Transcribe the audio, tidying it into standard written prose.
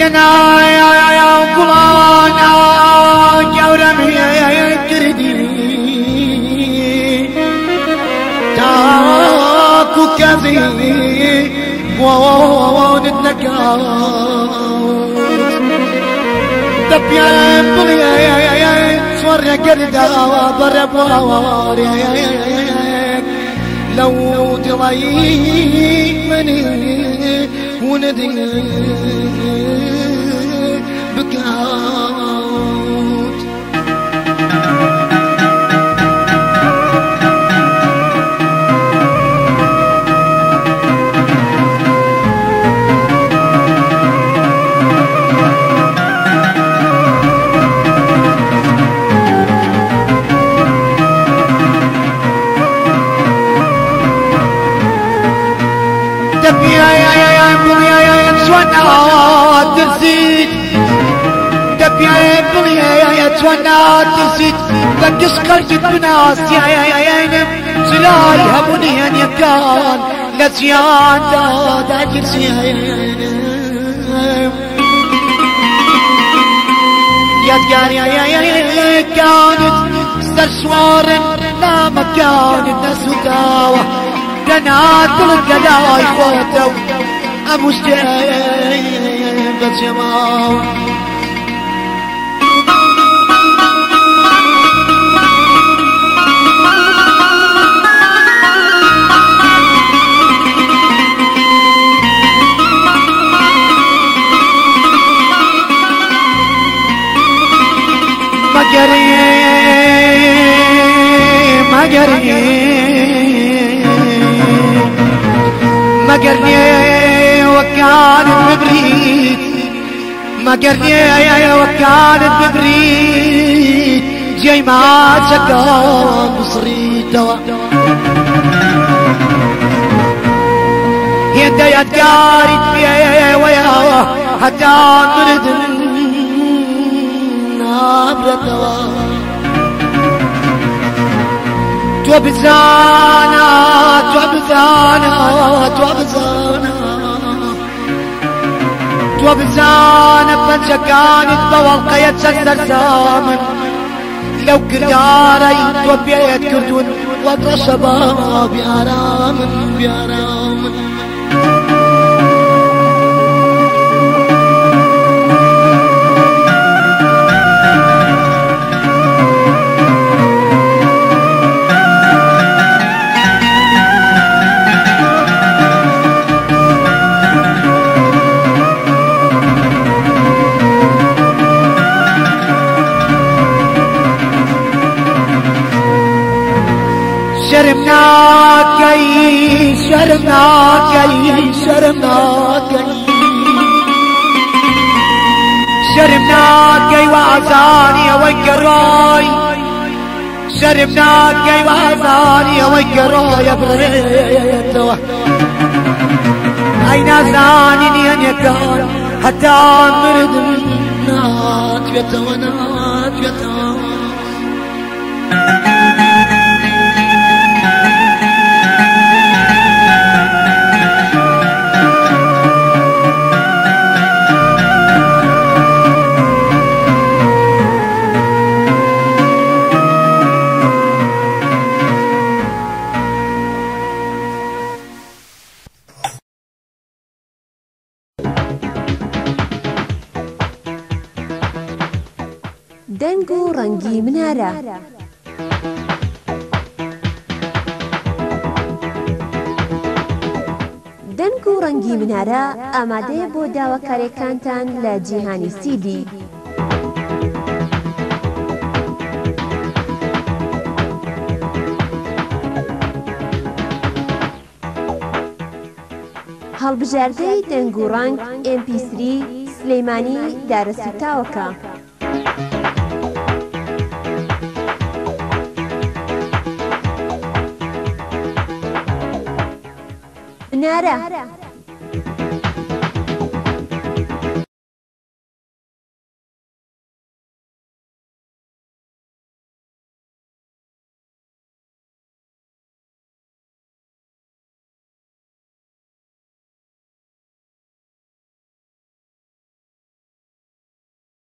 لەناو گوڵانا گەورەم کردی تاکو کەزی بۆنت نەکات دەپیان بڵێ چۆڕێگەرداوە بەرەبوارێک لەو دڵی منی وندی بکات. ترسيت دبيا بليا توانا ترسيت بكس خرجت بناس يا يا يا يا زلاي هبوني يا كان لزيان دا ترسيان يا يا يا يا يا كانت سرسوار لا مكان الناس داوة دنات القلاي خوتو أمشتين بجمال. مگری مگری مگرني وكانت ببريد مگرني وكانت ببريد جاي ما شكا بصريتوا هندا يا تقاري ويا حتى مرد نابرتوا توبزانا توبزانا توبزانا توبزانا پنجەکانت بەوەڵقەیە چەند سەرسامن لەو کردارەی تۆ پێت کردوون وەک ڕەشەبا بیارامن بیارامن. شرمناكي شرمناكي شرمناكي شرمناكي وعزاني وكراي شرمناكي وعزاني وكراي بريتو أين زاني أن يكان حتى مرد نات يتونات يتون. دەنگ و ڕەنگی منارە. دەنگ و ڕەنگی منارە ئامادەیە بۆ داواکاریەکانتان لە جیهانی سیدی. هەڵبژاردەی دەنگ و ڕەنگ MP3 سلەیمانی دارەسوتاوەکە. منارە.